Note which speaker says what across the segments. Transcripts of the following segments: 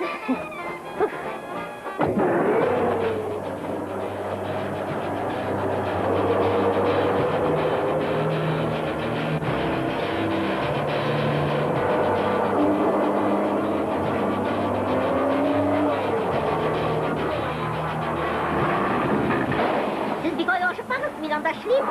Speaker 1: Сез бик алай ашыкмагыз, мин анда эшлим.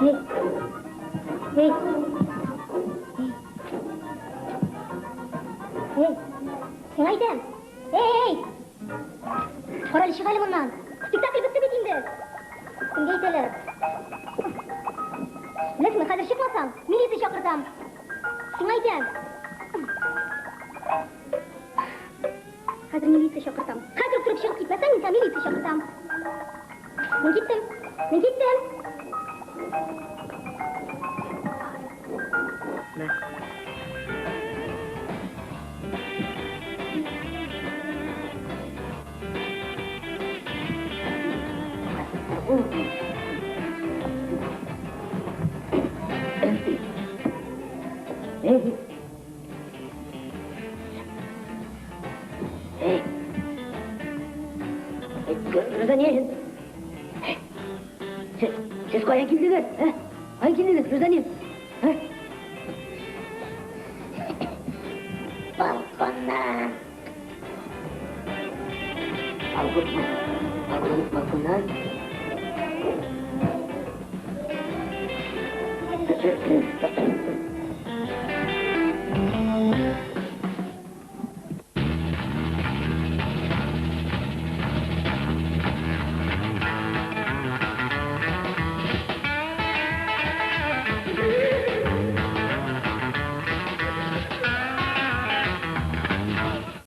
Speaker 1: Эй, эй, эй, сиңа әйтәм. Эй, эй! Карале, чык әле моннан. Спектакль бетте бит инде. Кемгә әйтәләр? Беләсеңме, хәзер чыкмасаң, милиция чакыртам. Сиңа әйтәм. Хәзер милиция чакыртам. Хәзер үк торып чыгып китмәсәң, мин сиңа милиция чакыртам. Мин киттем. Мин киттем.
Speaker 2: Гражданин! Сез, сез каян килдегез? Ә? Каян килдегез, гражданин? Ә?
Speaker 1: Балконнан.
Speaker 2: Балкон, балкон, балконнан.